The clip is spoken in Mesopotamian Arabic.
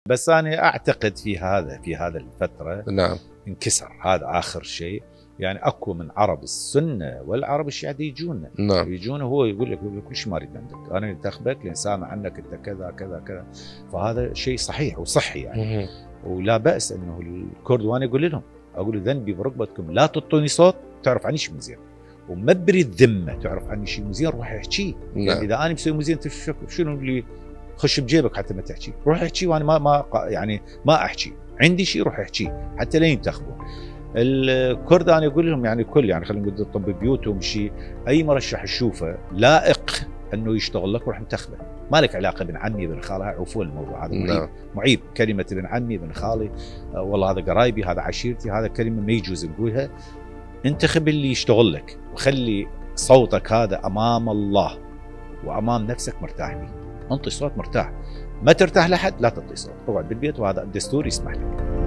بس انا اعتقد في هذا الفتره نعم انكسر هذا اخر شيء. يعني اكو من عرب السنه والعرب الشيعه يجونا، نعم يجون هو يقول لك كل شيء ما اريد عندك، انا انتخبك لان سامع عنك انت كذا كذا كذا. فهذا شيء صحيح وصحي يعني. ولا باس انه الكرد، وانا اقول ذنبي بركبتكم، لا تعطوني صوت تعرف عني شيء مزين، ومبري الذمه تعرف عني شيء مزين روح احكي. نعم. يعني اذا انا مسوي مزين شنو اللي خش بجيبك حتى ما تحكي؟ روح احكي، وانا ما احكي، عندي شيء روح احكي حتى لا ينتخبون. الكرد انا اقول لهم يعني الكل، يعني خلينا نقول طب بيوتهم شيء، اي مرشح تشوفه لائق انه يشتغل لك روح انتخبه، ما لك علاقه ابن عمي ابن خالي، عفوا الموضوع هذا معيب. معيب كلمه ابن عمي ابن خالي، والله هذا قرايبي هذا عشيرتي، هذا كلمه ما يجوز نقولها. انتخب اللي يشتغل لك، وخلي صوتك هذا امام الله وامام نفسك مرتاح به. انطي صوت مرتاح، ما ترتاح لحد لا تعطي صوت، اقعد بالبيت وهذا الدستور يسمح لك.